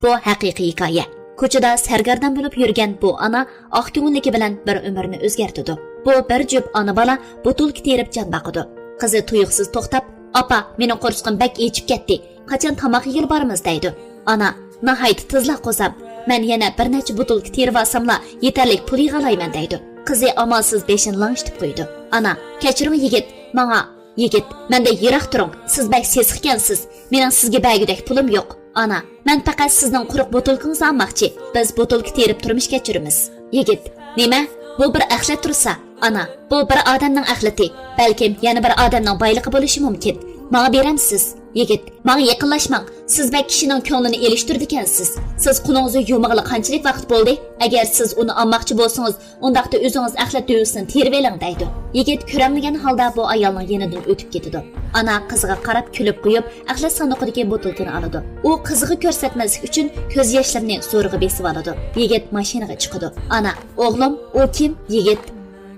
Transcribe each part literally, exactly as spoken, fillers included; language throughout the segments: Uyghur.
بۇ ھەقىقىي ھېكايە. كوچىدا سەرگەردان بولۇپ يۈرگەن بۇ ئانا ئاق كۆڭۈللۈكى بىلەن بىر ئۆمۈرنى ئۆزگەرتىدۇ. بۇ بىر جۈپ ئانا-بالا بوتۇلكا تېرىپ جان باقىدۇ. قىزى تۇيۇقسىز توختاپ، «ئاپا، مېنىڭ قورسىقىم بەك ئېچىپ كەتتى. قاچان تاماق يېگىلى بارىمىز؟» دەيدۇ. ئانا، «ناھايىتى تېزلا قوزام. مەن يەنە بىر نەچچە بوتۇلكا تېرىۋالساملا يېتەرلىك پۇل يىغالايمەن» دەيدۇ. قىزى ئامالسىز بېشىنى لىڭشىتىپ قويىدۇ. ئانا، «كەچۈرۈڭ يىگىت، ماڭا.» يىگىت، «مەندىن يىراق تۇرۇڭ، سىز بەك سېسىقكەنسىز. مېنىڭ سىزگە بەرگۈدەك پۇلۇم يوق.» ئانا، «مەن پەقەت سىزنىڭ قۇرۇق بوتۇلكىڭىزنى ئالماقچى. بىز بوتۇلكا تېرىپ تۇرمۇش كەچۈرىمىز.» يىگىت، «نېمە؟ بۇ بىر ئەخلەت تۇرسا.» ئانا، «بۇ بىر ئادەمنىڭ ئەخلىتى. بەلكىم يەنە بىر ئادەمنىڭ بايلىقى بولۇشى مۇمكىن. ماڭا بېرەمسىز؟» يىگىت، «ماڭا يېقىنلاشماڭ. سىز بەك كىشىنىڭ كۆڭلىنى ئېلىشتۇرىدىكەنسىز. سىز قولىڭىزنى يۇمىغىلى قانچىلىك ۋاقىت بولدى؟ ئەگەر سىز ئۇنى ئالماقچى بولسىڭىز، ئۇنداقتا ئۆزىڭىز ئەخلەت دۆۋىسىنى تېرىۋېلىڭ» دەيدۇ. يىگىت كۆرەڭلىگەن ھالدا بۇ ئايالنىڭ يېنىدىن ئۆتۈپ كېتىدۇ. ئانا قىزىغا قاراپ كۈلۈپ قويۇپ، ئەخلەت ساندۇقىدىكى بوتۇلكىنى ئالىدۇ. ئۇ قىزىغا كۆرسەتمەسلىك ئۈچۈن كۆز ياشلىرىنى زورىغا بېسىۋالىدۇ. يىگىت ماشىنىغا چىقىدۇ. ئانا، «ئوغلۇم، ئۇ كىم؟» يىگىت،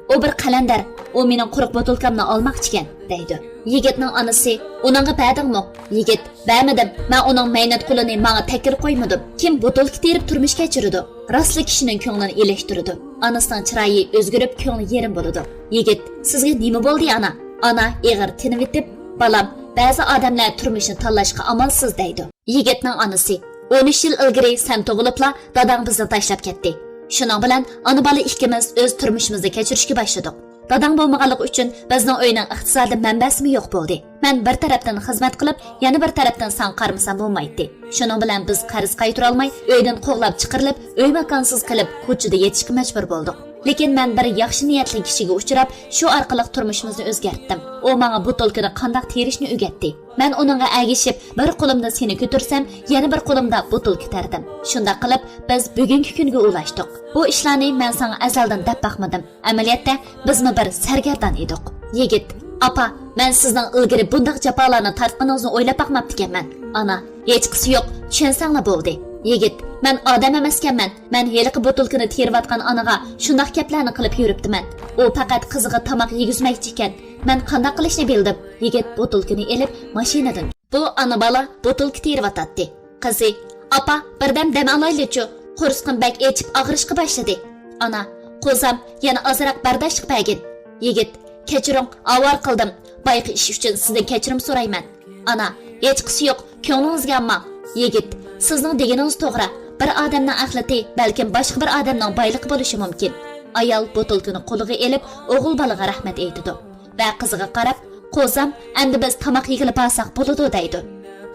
«ئۇ بىر قەلەندەر. ئۇ مېنىڭ قۇرۇق بوتۇلكامنى ئالماقچىكەن» دەيدۇ. يىگىتنىڭ ئانىسى، «ئۇنىڭغا بەردىڭمۇ؟» يىگىت، «بەرمىدىم. مەن ئۇنىڭ مەينەت قولىنى ماڭا تەككىلا قويمىدىم. كىم بوتۇلكا تېرىپ تۇرمۇش كەچۈرىدۇ؟ راسلا كىشىنىڭ كۆڭلىنى ئېلىشتۇرىدۇ.» ئانىسىنىڭ چىرايى ئۆزگىرىپ، كۆڭلى يېرىم بولىدۇ. يىگىت، «سىزگە نېمە بولدى، ئانا؟» ئانا ئېغىر تىنىۋېتىپ، «بالام، بەزى ئادەملەر تۇرمۇشنى تاللاشقا ئامالسىز» دەيدۇ. يىگىتنىڭ ئانىسى، «ئون ئۈچ يىل ئىلگىرى سەن تۇغۇلۇپلا داداڭ بىزنى تاشلاپ كەتتى. شۇنىڭ بىلەن ئانا-بالا ئىككىمىز ئۆز تۇرمۇشىمىزنى كەچۈرۈشكە باشلىدۇق. داداڭ بولمىغانلىقى ئۈچۈن بىزنىڭ ئۆينىڭ ئىقتىسادىي مەنبەسىمۇ يوق بولدى. مەن بىر تەرەپتىن خىزمەت قىلىپ، يەنە بىر تەرەپتىن ساڭا قارىمىسام بولمايتتى. شۇنىڭ بىلەن بىز قەرز قايتۇرالماي، ئۆيدىن قوغلاپ چىقىرىلىپ، ئۆي-ماكانسىز قېلىپ، كوچىدا يېتىشكە مەجبۇر بولدۇق. لېكىن مەن بىر ياخشى نىيەتلىك كىشىگە ئۇچراپ، شۇ ئارقىلىق تۇرمۇشىمىزنى ئۆزگەرتتىم. ئۇ ماڭا بوتۇلكىنى قانداق تېرىشنى ئۆگەتتى. مەن ئۇنىڭغا ئەگىشىپ، بىر قولۇمدا سېنى كۆتۈرسەم، يەنە بىر قولۇمدا بوتۇلكا تەردىم. شۇنداق قىلىپ، بىز بۈگۈنكى كۈنگە ئۇلاشتۇق. بۇ ئىشلارنى مەن ساڭا ئەزەلدىن دەپ باقمىدىم. ئەمەلىيەتتە، بىزمۇ بىر سەرگەردان ئىدۇق.» يىگىت، «ئاپا، مەن سىزنىڭ ئىلگىرى بۇنداق جاپالارنى تارتقىنىڭىزنى ئويلاپ باقماپتىكەنمەن.» ئانا، «ھېچقىسى يوق، چۈشەنسەڭلا بولدى.» يىگىت، «مەن ئادەم ئەمەسكەنمەن. مەن ھېلىقى بوتۇلكىنى تېرىۋاتقان ئانىغا شۇنداق گەپلەرنى قىلىپ يۈرۈپتىمەن. ئۇ پەقەت قىزىغا تاماق يېگۈزمەكچى ئىكەن. مەن قانداق قىلىشنى بىلدىم.» يىگىت بوتۇلكىنى ئېلىپ ماشىنىدىن. بۇ ئانا-بالا بوتۇلكا تېرىۋاتاتتى. قىزى، «ئاپا، بىردەم دەم ئالايلىچۇ، قورسىقىم بەك ئېچىپ ئاغرىشقا باشلىدى.» ئانا، «قوزام، يەنە ئازراق بەرداشلىق بەرگىن.» يىگىت، «كەچۈرۈڭ، ئاۋارە قىلدىم. بايىقى ئىش ئۈچۈن سىزدىن كەچۈرۈم سورايمەن.» ئانا، «ھېچقىسى يوق، كۆڭلىڭىزگە ئالماڭ.» يىگىت، «سىزنىڭ دېگىنىڭىز توغرا. بىر ئادەمنىڭ ئەخلىتى بەلكىم باشقا بىر ئادەمنىڭ بايلىقى بولۇشى مۇمكىن.» ئايال بوتۇلكىنى قولىغا ئېلىپ، ئوغۇل بالىغا رەھمەت ئېيتىدۇ ۋە قىزىغا قاراپ، «قوزام، ئەمدى بىز تاماق يېگىلى بارساق بولىدۇ» دەيدۇ.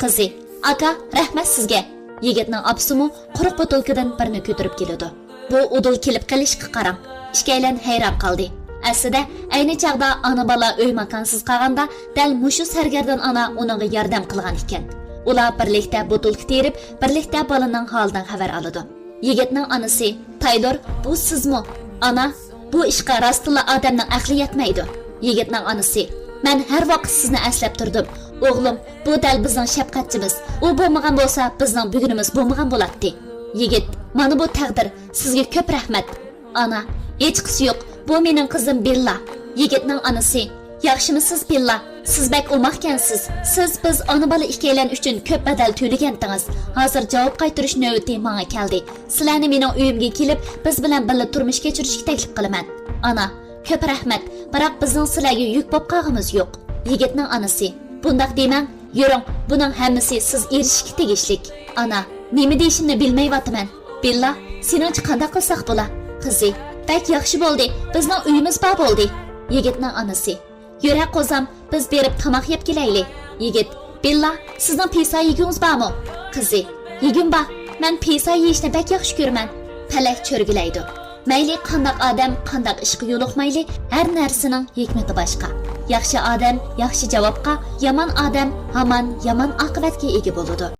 قىزى، «ئاكا، رەھمەت سىزگە.» يىگىتنىڭ ئاپىسىمۇ قۇرۇق بوتۇلكىدىن بىرنى كۆتۈرۈپ كېلىدۇ. بۇ ئۇدۇل كېلىپ قېلىشقا قاراڭ. ئىككىيلەن ھەيران قالدى. ئەسلىدە، ئەينى چاغدا ئانا-بالا ئۆي-ماكانسىز قالغاندا، دەل مۇشۇ سەرگەردان ئانا ئۇنىڭغا ياردەم قىلغان ئىكەن. ئۇلار بىرلىكتە بوتۇلكا تېرىپ، بىرلىكتە بالىنىڭ ھالىدىن خەۋەر ئالىدۇ. يىگىتنىڭ ئانىسى، «تايلور، بۇ سىزمۇ؟» «ئانا، بۇ ئىشقا راستتىنلا ئادەمنىڭ ئەقلى يەتمەيدۇ.» يىگىتنىڭ ئانىسى، «مەن ھەر ۋاقىت سىزنى ئەسلەپ تۇردۇم. ئوغلۇم، بۇ دەل بىزنىڭ شەپقەتچىمىز. ئۇ بولمىغان بولسا، بىزنىڭ بۈگۈنىمىز بولمىغان بولاتتى.» يىگىت، «مانا بۇ تەقدىر. سىزگە كۆپ رەھمەت.» ئانا، «ھېچقىسى يوق. بۇ مېنىڭ قىزىم بېللا.» يىگىتنىڭ ئانىسى، «ياخشىمۇسىز بېللا؟ سىز بەك ئوماقكەنسىز. سىز بىز ئانا-بالا ئىككىيلەن ئۈچۈن كۆپ بەدەل تۆلىگەنتىڭىز. ھازىر جاۋاب قايتۇرۇش نۆۋىتى ماڭا كەلدى. سىلەرنى مېنىڭ ئۆيۈمگە كېلىپ، بىز بىلەن بىللە تۇرمۇش كەچۈرۈشكە تەكلىپ قىلىمەن.» ئانا، «كۆپ رەھمەت، بىراق بىزنىڭ سىلەرگە يۈك بولۇپ قالغىمىز يوق.» يىگىتنىڭ ئانىسى، «بۇنداق دېمەڭ، يۈرۈڭ، بۇنىڭ ھەممىسى سىز ئېرىشىشكە تېگىشلىك.» ئانا، «نېمە دېيىشىمنى بىلمەيۋاتىمەن. بېللا، سېنىڭچە قانداق قىلساق بولا؟» قىزى، «بەك ياخشى بولدى، بىزنىڭ ئۆيىمىز بار بولدى.» يىگىتنىڭ ئانىسى، «يۈر ھە قوزام، بىز بېرىپ تاماق يەپ كېلەيلى.» يىگىت، «بېللا، سىزنىڭ پىسا يېگۈڭىز بارمۇ؟» قىزى، «يېگۈم بار، مەن پىسا يېيىشنى بەك ياخشى كۆرىمەن.» پەلەك چۆرگىلەيدۇ. مەيلى قانداق ئادەم قانداق ئىشقا يولۇقمايلى، ھەر نەرسىنىڭ ھېكمىتى باشقا. ياخشى ئادەم ياخشى جاۋابقا، يامان ئادەم ھامان يامان ئاقىۋەتكە ئىگە بولىدۇ.